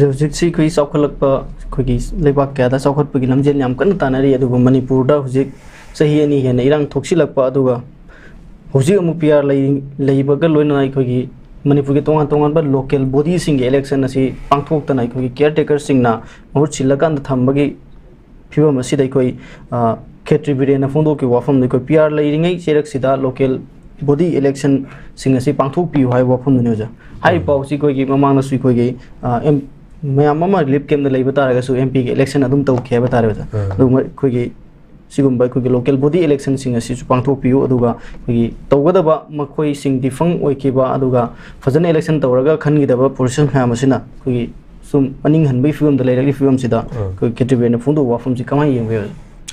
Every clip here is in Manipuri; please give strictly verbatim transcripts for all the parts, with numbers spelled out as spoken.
ꯍꯧꯖꯤꯛꯁꯤ ꯑꯩꯈꯣꯏ ꯆꯥꯎꯈꯠꯂꯛꯄ, ꯑꯩꯈꯣꯏꯒꯤ ꯂꯩꯕꯥꯛ ꯀꯌꯥꯗ ꯆꯥꯎꯈꯠꯄꯒꯤ ꯂꯝꯖꯦꯜ ꯌꯥꯝ ꯀꯟꯅ ꯇꯥꯟꯅꯔꯤ꯫ ꯑꯗꯨꯕꯨ ꯃꯅꯤꯄꯨꯔꯗ ꯍꯧꯖꯤꯛ ꯆꯍꯤ ꯑꯅꯤ ꯍꯦꯟꯅ ꯏꯔꯥꯡ ꯊꯣꯛꯆꯤꯜꯂꯛꯄ, ꯑꯗꯨꯒ ꯍꯧꯖꯤꯛ ꯑꯃꯨꯛ ꯄꯤ ꯑꯥꯔ ꯂꯩ-, ꯂꯩꯕꯒ ꯂꯣꯏꯅꯅ ꯑꯩꯈꯣꯏꯒꯤ ꯃꯅꯤꯄꯨꯔꯒꯤ ꯇꯣꯉꯥꯟ ꯇꯣꯉꯥꯟꯕ ꯂꯣꯀꯦꯜ ꯕꯣꯗꯤꯁꯤꯡꯒꯤ ꯏꯂꯦꯛꯁꯟ ꯑꯁꯤ ꯄꯥꯡꯊꯣꯛꯇꯅ ꯑꯩꯈꯣꯏꯒꯤ ꯀꯤꯌꯔ ꯇꯦꯀꯔꯁꯤꯡꯅ ꯃꯍꯨꯠ ꯁꯤꯜꯂꯀꯥꯟꯗ ꯊꯝꯕꯒꯤ ꯐꯤꯕꯝ ꯑꯁꯤꯗ ꯑꯩꯈꯣꯏ, ꯑ, ꯈꯦꯇ꯭ꯔꯤ ꯕꯤꯔꯦꯟꯅ ꯐꯣꯡꯗꯣꯛꯈꯤꯕ ꯋꯥꯐꯝꯗ ꯑꯩꯈꯣꯏ ꯄꯤ ꯑꯥꯔ ꯂꯩꯔꯤꯉꯩ ꯆꯩꯔꯛꯁꯤꯗ ꯂꯣꯀꯦꯜ ꯕꯣꯗꯤ ꯏꯂꯦꯛꯁꯟꯁꯤꯡ ꯑꯁꯤ ꯄꯥꯡꯊꯣꯛꯄꯤꯌꯨ ꯍꯥꯏꯕ ꯋꯥꯐꯝꯗꯨꯅꯤ ꯑꯣꯖꯥ꯫ ꯍꯥꯏꯔꯤꯕ ꯎꯝ꯫ ꯄꯥꯎꯁꯤ ꯑꯩꯈꯣꯏꯒꯤ ꯃꯃꯥꯡꯗꯁꯨ ꯑꯩꯈꯣꯏꯒꯤ, ꯑ, ꯑꯦꯝ-, ꯃꯌꯥꯝ ꯑꯃ ꯔꯤꯂꯤꯐ ꯀꯦꯝꯞꯇ ꯂꯩꯕ ꯇꯥꯔꯒꯁꯨ ꯑꯦꯝ ꯄꯤꯒꯤ ꯏꯂꯦꯛꯁꯟ ꯑꯗꯨꯝ ꯇꯧꯈꯤ ꯍꯥꯏꯕ ꯇꯥꯔꯦ ꯑꯣꯖꯥ꯫ ꯎꯝ꯫ ꯑꯗꯨꯒ ꯑꯩꯈꯣꯏꯒꯤ ꯁꯤꯒꯨꯝꯕ ꯑꯩꯈꯣꯏꯒꯤ ꯂꯣꯀꯦꯜ ꯕꯣꯗꯤ ꯏꯂꯦꯛꯁꯟꯁꯤꯡ ꯑꯁꯤꯁꯨ ꯄꯥꯡꯊꯣꯛꯄꯤꯌꯨ, ꯑꯗꯨꯒ ꯑꯩꯈꯣꯏꯒꯤ ꯇꯧꯒꯗꯕ ꯃꯈꯣꯏꯁꯤꯡ ꯗꯤꯐꯪ ꯑꯣꯏꯈꯤꯕ ꯑꯗꯨꯒ ꯐꯖꯅ ꯏꯂꯦꯛꯁꯟ ꯇꯧꯔꯒ ꯈꯟꯈꯤꯗꯕ ꯄ꯭ꯔꯣꯁꯦꯁ ꯃꯌꯥꯝ ꯑꯁꯤꯅ ꯑꯩꯈꯣꯏꯒꯤ ꯁꯨꯝ ꯃꯅꯤꯡ ꯍꯟꯕꯒꯤ ꯐꯤꯕꯝꯗ ꯂꯩꯔꯛꯂꯤ ꯐꯤꯕꯝꯁꯤꯗ ꯎꯝ꯫ ꯑꯩꯈꯣꯏ ꯈꯦꯇ꯭ꯔꯤ ꯕꯤꯔꯦꯟꯅ ꯐꯣꯡꯗꯣꯛꯄ ꯋꯥꯐꯝꯁꯤ ꯀꯃꯥꯏꯅ ꯌꯦꯡꯕꯤꯕ?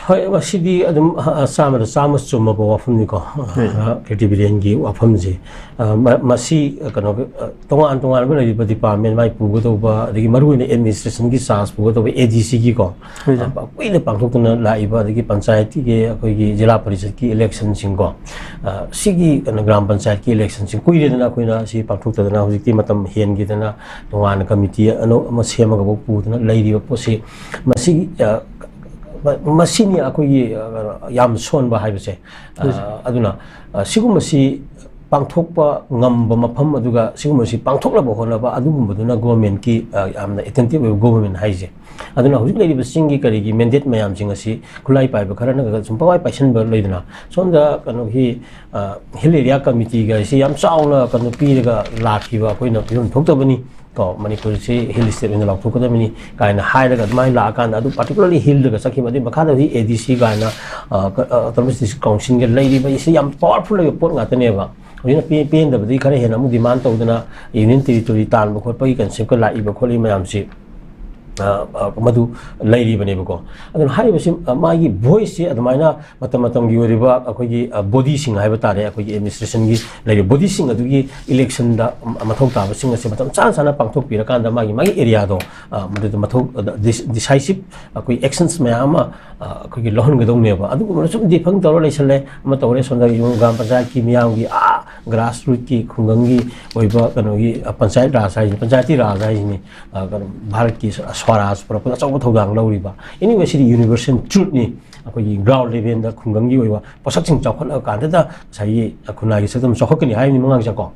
ꯍꯣꯏ, ꯃꯁꯤꯗꯤ ꯑꯗꯨꯝ, ꯑ, ꯆꯥꯝꯃꯗ ꯆꯥꯝꯃ ꯆꯨꯝꯃꯕ ꯋꯥꯐꯝꯅꯤꯀꯣ꯫ ꯍꯣꯏ꯫ ꯑ, ꯈꯦꯇ꯭ꯔꯤ ꯕꯤꯔꯦꯟꯒꯤ ꯋꯥꯐꯝꯁꯦ, ꯑ, ꯃ-, ꯃꯁꯤ, ꯑ, ꯀꯩꯅꯣ, ꯑ, ꯇꯣꯉꯥꯟ ꯇꯣꯉꯥꯟꯕ ꯂꯩꯔꯤꯕ ꯗꯤꯄꯥꯔꯠꯃꯦꯟ ꯃꯥꯏ ꯄꯨꯒꯗꯧꯕ, ꯑꯗꯒꯤ ꯃꯔꯨꯑꯣꯏꯅ ꯑꯦꯗꯃꯤꯅꯤꯁꯇ꯭ꯔꯦꯁꯟꯒꯤ ꯆꯥꯔꯖ ꯄꯨꯒꯗꯧꯕ ꯑꯦ ꯗꯤ ꯁꯤꯒꯤꯀꯣ, ꯍꯣꯏ, ꯁꯥꯔ꯫ ꯑ, ꯀꯨꯏꯅ ꯄꯥꯡꯊꯣꯛꯇꯨꯅ ꯂꯥꯛꯏꯕ, ꯑꯗꯒꯤ ꯄꯟꯆꯥꯌꯠꯀꯤꯒꯤ, ꯑꯩꯈꯣꯏꯒꯤ ꯖꯤꯂꯥ ꯄꯔꯤꯁꯠꯀꯤ ꯏꯂꯦꯛꯁꯟꯁꯤꯡꯀꯣ, ꯑ, ꯁꯤꯒꯤ ꯀꯩꯅꯣ ꯒ꯭ꯔꯥꯝ ꯄꯟꯆꯥꯌꯠꯀꯤ ꯏꯂꯦꯛꯁꯟꯁꯤꯡ ꯀꯨꯏꯔꯦꯗꯅ ꯑꯩꯈꯣꯏꯅ ꯁꯤ ꯄꯥꯡꯊꯣꯛꯇꯗꯅ, ꯍꯧꯖꯤꯛꯇꯤ ꯃꯇꯝ ꯍꯦꯟꯈꯤꯗꯅ ꯇꯣꯉꯥꯟꯅ ꯀꯃꯤꯇꯤ ꯑꯅꯧ-, ꯑꯃ ꯁꯦꯝꯃꯒꯐꯥꯎ ꯄꯨꯗꯅ ꯂꯩꯔꯤꯕ ꯄꯣꯠꯁꯤ, ꯃꯁꯤꯒꯤ, ꯑ, ꯃ-, ꯃꯁꯤꯅꯤ ꯑꯩꯈꯣꯏꯒꯤ, ꯑ, ꯌꯥꯝ ꯁꯣꯟꯕ ꯍꯥꯏꯕꯁꯦ꯫ ꯑ, ꯍꯣꯏ, ꯁꯥꯔ꯫ ꯑꯗꯨꯅ, ꯑ, ꯁꯤꯒꯨꯝꯕꯁꯤ ꯄꯥꯡꯊꯣꯛꯄ ꯉꯝꯕ ꯃꯐꯝ, ꯑꯗꯨꯒ ꯁꯤꯒꯨꯝꯕꯁꯤ ꯄꯥꯡꯊꯣꯛꯅꯕ ꯍꯣꯠꯅꯕ, ꯑꯗꯨꯒꯨꯝꯕꯗꯨꯅ ꯒꯣꯔꯃꯦꯟꯀꯤ, ꯑ, ꯌꯥꯝꯅ ꯑꯦꯇꯦꯟꯇꯤꯞ ꯑꯣꯏꯕ ꯒꯣꯔꯃꯦꯟ ꯍꯥꯏꯁꯦ꯫ ꯑꯗꯨꯅ ꯍꯧꯖꯤꯛ ꯂꯩꯔꯤꯕ ꯆꯤꯡꯒꯤ ꯀꯔꯤꯒꯤ ꯃꯦꯟꯗꯦꯠ ꯃꯌꯥꯝꯁꯤꯡ ꯑꯁꯤ ꯈꯨꯠꯂꯥꯏ ꯄꯥꯏꯕ ꯈꯔꯅ ꯁꯨꯝ ꯄꯪꯄꯥꯏ ꯄꯥꯏꯁꯟꯕ ꯂꯩꯗꯅ, ꯁꯣꯝꯗ ꯀꯩꯅꯣꯒꯤ, ꯑ, ꯍꯤꯜ ꯑꯦꯔꯤꯌꯥ ꯀꯃꯤꯇꯤꯒ ꯑꯁꯤ ꯌꯥꯝ ꯆꯥꯎꯅ ꯀꯩꯅꯣ ꯄꯤꯔꯒ ꯂꯥꯛꯈꯤꯕ ꯑꯩꯈꯣꯏꯅ ꯐꯤꯕꯝ ꯊꯣꯛꯇꯕꯅꯤ꯫ ꯀꯣ, ꯃꯅꯤꯄꯨꯔꯁꯤ ꯍꯤꯜ ꯁ꯭ꯇꯦꯠ ꯑꯣꯏꯅ ꯂꯥꯎꯊꯣꯛꯀꯗꯕꯅꯤ ꯀꯥꯏꯅ ꯍꯥꯏꯔꯒ ꯑꯗꯨꯃꯥꯏꯅ ꯂꯥꯛꯑꯀꯥꯟꯗ, ꯑꯗꯨ ꯄꯥꯔꯇꯤꯀꯨꯂꯔꯂꯤ ꯍꯤꯜꯗꯒ ꯆꯠꯈꯤꯕ, ꯑꯗꯨꯒꯤ ꯃꯈꯥꯗ ꯍꯧꯖꯤꯛ ꯑꯦ ꯗꯤ ꯁꯤ ꯀꯥꯏꯅ, ꯑ, ꯀ-, ꯑ, ꯑꯣꯇꯣꯅꯣꯃꯁ ꯗꯤꯁꯇ꯭ꯔꯤꯛ ꯀꯥꯎꯟꯁꯤꯜꯒ ꯂꯩꯔꯤꯕ, ꯁꯤ ꯌꯥꯝ ꯄꯋꯥꯔꯐꯨꯜ ꯑꯣꯏꯕ ꯄꯣꯠ ꯉꯥꯛꯇꯅꯦꯕ꯫ ꯍꯧꯖꯤꯛꯅ ꯄꯦ-, ꯄꯦꯟꯗꯕꯗꯒꯤ ꯈꯔ ꯍꯦꯟꯅ ꯑꯃꯨꯛ ꯗꯤꯃꯥꯟ ꯇꯧꯗꯅ ꯌꯨꯅꯤꯌꯟ ꯇꯦꯔꯤꯇꯣꯔꯤ ꯇꯥꯟꯕ ꯈꯣꯠꯄꯒꯤ ꯀꯟꯁꯦꯞꯀ ꯂꯥꯛꯏꯕ ꯈꯣꯠꯂꯤ ꯃꯌꯥꯝꯁꯤ, ꯑ, ꯑ, ꯃꯗꯨ ꯂꯩꯔꯤꯕꯅꯦꯕꯀꯣ꯫ ꯑꯗꯨꯅ ꯍꯥꯏꯔꯤꯕꯁꯤ, ꯑ, ꯃꯥꯒꯤ ꯚꯣꯏꯁꯁꯤ ꯑꯗꯨꯃꯥꯏꯅ ꯃꯇꯝ ꯃꯇꯝꯒꯤ ꯑꯣꯏꯔꯤꯕ ꯑꯩꯈꯣꯏꯒꯤ, ꯑ, ꯕꯣꯗꯤꯁꯤꯡ ꯍꯥꯏꯕ ꯇꯥꯔꯦ, ꯑꯩꯈꯣꯏꯒꯤ ꯑꯦꯗꯃꯤꯅꯤꯁꯇ꯭ꯔꯦꯁꯟꯒꯤ ꯂꯩꯔꯤꯕ ꯕꯣꯗꯤꯁꯤꯡ ꯑꯗꯨꯒꯤ ꯏꯂꯦꯛꯁꯟꯗ, ꯎꯝ, ꯃꯊꯧ ꯇꯥꯕꯁꯤꯡ ꯑꯁꯦ ꯃꯇꯝ ꯆꯥꯅ ꯆꯥꯅ ꯄꯥꯡꯊꯣꯛꯄꯤꯔꯀꯥꯟꯗ ꯃꯥꯒꯤ, ꯃꯥꯒꯤ ꯑꯦꯔꯤꯌꯥꯗꯣ, ꯑ, ꯃꯗꯨꯗ ꯃꯊꯧ, ꯑ, ꯗꯤꯁ-, ꯗꯤꯁꯥꯏꯁꯤꯞ ꯑꯩꯈꯣꯏ ꯑꯦꯛꯁꯟꯁ ꯃꯌꯥꯝ ꯑꯃ, ꯑ, ꯑꯩꯈꯣꯏꯒꯤ ꯂꯧꯍꯟꯒꯗꯧꯅꯦꯕ꯫ ꯑꯗꯨꯒꯨꯝꯕꯗ ꯁꯨꯝ ꯗꯤꯐꯪ ꯇꯧꯔ ꯂꯩꯁꯜꯂꯦ, ꯑꯃ ꯇꯧꯔꯦ, ꯁꯣꯝꯗ ꯌꯨꯝ ꯒ꯭ꯔꯥꯝ ꯄꯟꯆꯥꯌꯠꯀꯤ ꯃꯤꯌꯥꯝꯒꯤ, ꯑꯥ, ꯒ꯭ꯔꯥꯁ ꯔꯨꯠꯀꯤ ꯈꯨꯡꯒꯪꯒꯤ ꯑꯣꯏꯕ ꯀꯩꯅꯣꯒꯤ ꯄꯟꯆꯥꯌꯠ ꯔꯥꯖ ꯍꯥꯏꯁꯤꯅꯤ, ꯄꯟꯆꯥꯌꯇꯤ ꯔꯥꯖ ꯍꯥꯏꯁꯤꯅꯤ, ꯀꯩꯅꯣ, ꯚꯥꯔꯠꯀꯤ ꯁ꯭ꯋꯥꯔꯥꯖ ꯄꯨꯔꯛꯄꯗ ꯑꯆꯧꯕ ꯊꯧꯗꯥꯡ ꯂꯧꯔꯤꯕ꯫ Anyway, ꯁꯤꯗꯤ ꯌꯨꯅꯤꯚꯔꯁꯦꯜ ꯇ꯭ꯔꯨꯠꯅꯤ꯫ ꯑꯩꯈꯣꯏꯒꯤ ꯒ꯭ꯔꯥꯎꯟ ꯂꯦꯚꯦꯜꯗ ꯈꯨꯡꯒꯪꯒꯤ ꯑꯣꯏꯕ ꯄꯣꯠꯁꯛꯁꯤꯡ ꯆꯥꯎꯈꯠꯂꯛꯑꯀꯥꯟꯗꯗ ꯉꯁꯥꯏꯒꯤ ꯈꯨꯟꯅꯥꯏꯒꯤ ꯁꯛꯇꯝ ꯆꯥꯎꯈꯠꯀꯅꯤ ꯍꯥꯏꯕꯅꯤ ꯃꯉꯥꯡꯁꯦꯀꯣ꯫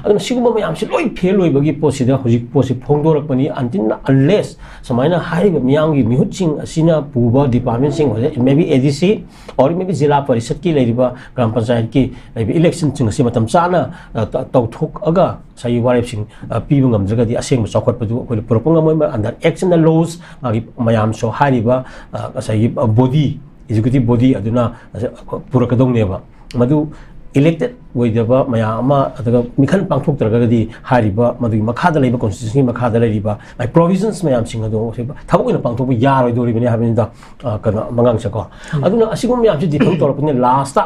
ꯑꯗꯨꯅ ꯁꯤꯒꯨꯝꯕ ꯃꯌꯥꯝꯁꯤ ꯂꯣꯏ ꯐꯦꯜ ꯑꯣꯏꯕꯒꯤ ꯄꯣꯠꯁꯤꯗ ꯍꯧꯖꯤꯛ ꯄꯣꯠꯁꯤ ꯐꯣꯡꯗꯣꯔꯛꯄꯅꯤ꯫ Until unless ꯁꯨꯃꯥꯏꯅ ꯍꯥꯏꯔꯤꯕ ꯃꯤꯌꯥꯝꯒꯤ ꯃꯤꯍꯨꯠꯁꯤꯡ ꯑꯁꯤꯅ ꯄꯨꯕ ꯗꯤꯄꯥꯔꯠꯃꯦꯟꯁꯤꯡ, maybe A D C or maybe ꯖꯤꯂꯥ ꯄꯔꯤꯁꯠꯀꯤ ꯂꯩꯔꯤꯕ ꯒ꯭ꯔꯥꯝ ꯄꯟꯆꯥꯌꯠꯀꯤ ꯂꯩꯔꯤꯕ ꯏꯂꯦꯛꯁꯟꯁꯤꯡ ꯑꯁꯤ ꯃꯇꯝ ꯆꯥꯅ, ꯑ, ꯇ-, ꯇꯧꯊꯣꯛꯑꯒ ꯉꯁꯥꯏꯒꯤ ꯋꯥꯔꯦꯞꯁꯤꯡ, ꯑ, ꯄꯤꯕ ꯉꯝꯗ꯭ꯔꯒꯗꯤ ꯑꯁꯦꯡꯕ ꯆꯥꯎꯈꯠꯄꯗꯨ ꯑꯩꯈꯣꯏꯅ ꯄꯨꯔꯛꯄ ꯉꯝꯃꯣꯏ꯫ Under action and laws ꯃꯥꯒꯤ ꯃꯌꯥꯝꯁꯨ ꯍꯥꯏꯔꯤꯕ, ꯑ, ꯉꯁꯥꯏꯒꯤ, ꯑ, body, executive body ꯑꯗꯨꯅ ꯄꯨꯔꯛꯀꯗꯧꯅꯦꯕ꯫ ꯃꯗꯨ elected ꯑꯣꯏꯗꯕ ꯃꯌꯥꯝ ꯑꯃ, ꯑꯗꯨꯒ ꯃꯤꯈꯜ ꯄꯥꯡꯊꯣꯛꯇ꯭ꯔꯒꯗꯤ ꯍꯥꯏꯔꯤꯕ ꯃꯗꯨꯒꯤ ꯃꯈꯥꯗ ꯂꯩꯕ constitution ꯒꯤ ꯃꯈꯥꯗ ꯂꯩꯔꯤꯕ provisions ꯃꯌꯥꯝꯁꯤꯡ ꯑꯗꯨ ꯊꯕꯛ ꯑꯣꯏꯅ ꯄꯥꯡꯊꯣꯛꯄ ꯌꯥꯔꯣꯏꯗꯧꯔꯤꯕꯅꯤ ꯍꯥꯏꯕꯅꯤꯗ, ꯑ, ꯀꯩꯅꯣ, ꯃꯉꯥꯡꯁꯦꯀꯣ꯫ ꯑꯗꯨꯅ ꯑꯁꯤꯒꯨꯝꯕ ꯃꯌꯥꯝꯁꯤ defeat ꯇꯧꯔꯛꯄꯅꯤꯅ last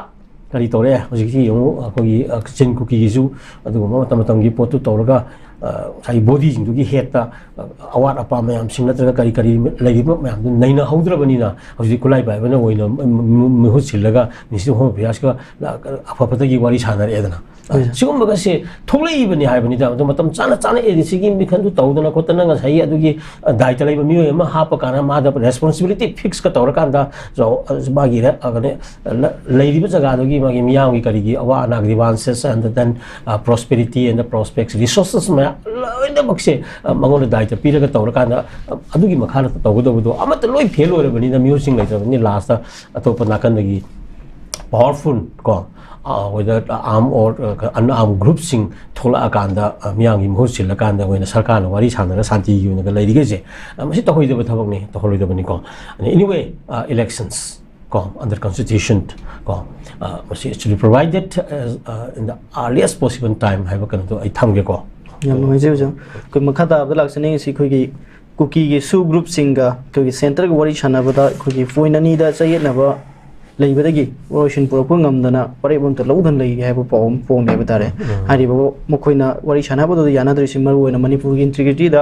ꯀꯔꯤ ꯇꯧꯔꯦ? ꯍꯧꯖꯤꯛꯇꯤ ꯌꯦꯡꯉꯨ, ꯑꯩꯈꯣꯏꯒꯤ, ꯑ, ꯆꯤꯟ ꯀꯨꯀꯤꯒꯤꯁꯨ ꯑꯗꯨꯒꯨꯝꯕ ꯃꯇꯝ ꯃꯇꯝꯒꯤ ꯄꯣꯠꯇꯨ ꯇꯧꯔꯒ, ꯑ, ꯉꯁꯥꯏꯒꯤ body ꯁꯤꯡꯗꯨꯒꯤ ꯍꯦꯠꯇ, ꯑ, ꯑꯋꯥꯠ ꯑꯄꯥ ꯃꯌꯥꯝꯁꯤꯡ ꯅꯠꯇ꯭ꯔꯒ ꯀꯔꯤ ꯀꯔꯤ ꯂꯩꯔꯤꯕ ꯃꯌꯥꯝꯗꯨ ꯅꯩꯅꯍꯧꯗ꯭ꯔꯕꯅꯤꯅ ꯍꯧꯖꯤꯛ ꯈꯨꯠꯂꯥꯏ ꯄꯥꯏꯕꯅ ꯑꯣꯏꯅ ꯃ-, ꯃ-, ꯃꯍꯨꯠ ꯁꯤꯜꯂꯒ ꯅꯤꯁꯤꯡ ꯍꯨꯝꯐꯨ ꯄꯤꯌꯥꯁꯀ ꯑꯐ ꯐꯠꯇꯒꯤ ꯋꯥꯔꯤ ꯁꯥꯟꯅꯔꯛꯑꯦꯗꯅ꯫ ꯍꯣꯏ꯫ ꯁꯤꯒꯨꯝꯕꯒꯁꯦ ꯊꯣꯛꯂꯛꯏꯕꯅꯤ ꯍꯥꯏꯕꯅꯤꯗ꯫ ꯑꯗꯣ ꯃꯇꯝ ꯆꯥꯅ ꯆꯥꯅ ꯑꯦ ꯗꯤ ꯁꯤꯒꯤ ꯃꯤꯈꯜꯗꯨ ꯇꯧꯗꯅ ꯈꯣꯠꯇꯅ ꯉꯁꯥꯏꯒꯤ ꯑꯗꯨꯒꯤ, ꯑ, ꯗꯥꯏꯇ ꯂꯩꯕ ꯃꯤꯑꯣꯏ ꯑꯃ ꯍꯥꯞꯄ ꯀꯥꯟꯗ ꯃꯥꯗ responsibility fix ꯀ ꯇꯧꯔꯀꯥꯟꯗ ꯖ-, ꯑ, ꯃꯥꯒꯤ ꯔꯦ-, ꯑ, ꯀꯩꯅꯣ, ꯂ-, ꯂꯩꯔꯤꯕ ꯖꯒꯥꯗꯨꯒꯤ ꯃꯥꯒꯤ ꯃꯤꯌꯥꯝꯒꯤ ꯀꯔꯤꯒꯤ ꯑꯋꯥ ꯑꯅꯥ grievances and then, uh, prosperity and the prospects, resources ꯃꯌꯥꯝ ꯂꯣꯏꯅꯃꯛꯁꯦ, ꯑ, ꯃꯉꯣꯟꯗ ꯗꯥꯏꯇ ꯄꯤꯔꯒ ꯇꯧꯔꯀꯥꯟꯗ, ꯑ, ꯑꯗꯨꯒꯤ ꯃꯈꯥꯗ ꯇꯧꯒꯗꯧꯕꯗꯣ ꯑꯃꯠꯇ ꯂꯣꯏ ꯐꯦꯜ ꯑꯣꯏꯔꯕꯅꯤꯅ ꯃꯤꯑꯣꯏꯁꯤꯡ ꯂꯩꯇ꯭ꯔꯕꯅꯤꯅ last ꯑꯇꯣꯞꯄ ꯅꯥꯀꯟꯗꯒꯤ powerful ꯀꯣ, ꯑ, whether arm or, ꯑ, unarmed group ꯁꯤꯡ ꯊꯣꯛꯂꯛꯑꯀꯥꯟꯗ, ꯑ, ꯃꯤꯌꯥꯝꯒꯤ ꯃꯍꯨꯠ ꯁꯤꯜꯂꯀꯥꯟꯗ ꯑꯣꯏꯅ ꯁꯔꯀꯥꯔꯅ ꯋꯥꯔꯤ ꯁꯥꯟꯅꯔꯒ ꯁꯥꯟꯇꯤꯒꯤ ꯑꯣꯏꯅꯒ ꯂꯩꯔꯤꯈꯩꯁꯦ, ꯑ, ꯃꯁꯤ ꯇꯧꯍꯣꯏꯗꯕ ꯊꯕꯛꯅꯤ, ꯇꯧꯍꯜꯂꯣꯏꯗꯕꯅꯤꯀꯣ꯫ Anyway, ꯑ, elections ꯀꯣ, under constitution ꯀꯣ, ꯑ, ꯃꯁꯤ should be provided as, ꯑ, in the earliest possible time ꯍꯥꯏꯕ ꯀꯩꯅꯣꯗꯣ ꯑꯩ ꯊꯝꯒꯦꯀꯣ꯫ ꯌꯥꯝ ꯅꯨꯡꯉꯥꯏꯖꯩ ꯑꯣꯖꯥ꯫ ꯑꯩꯈꯣꯏ ꯃꯈꯥ ꯇꯥꯕꯗ ꯂꯥꯛꯆꯅꯤꯡꯉꯤꯁꯤ ꯑꯩꯈꯣꯏꯒꯤ ꯀꯨꯀꯤꯒꯤ ꯁꯨ group ꯁꯤꯡꯒ ꯑꯩꯈꯣꯏꯒꯤ centre ꯒ ꯋꯥꯔꯤ ꯁꯥꯟꯅꯕꯗ ꯑꯩꯈꯣꯏꯒꯤ point ꯑꯅꯤꯗ ꯆꯌꯦꯠꯅꯕ ꯂꯩꯕꯗꯒꯤ ꯋꯥꯔꯣꯏꯁꯤꯟ ꯄꯨꯔꯛꯄ ꯉꯝꯗꯅ ꯋꯥꯔꯦꯞ ꯑꯃꯇ ꯂꯧꯗꯅ ꯂꯩꯔꯤ ꯍꯥꯏꯕ ꯄꯥꯎ ꯑꯃ ꯐꯣꯡꯉꯦ ꯍꯥꯏꯕ ꯇꯥꯔꯦ꯫ ꯎꯝ꯫ ꯍꯥꯏꯔꯤꯕ ꯃꯈꯣꯏꯅ ꯋꯥꯔꯤ ꯁꯥꯟꯅꯕꯗꯨꯗ ꯌꯥꯅꯗ꯭ꯔꯤꯁꯤ ꯃꯔꯨꯑꯣꯏꯅ ꯃꯅꯤꯄꯨꯔꯒꯤ integrity ꯗ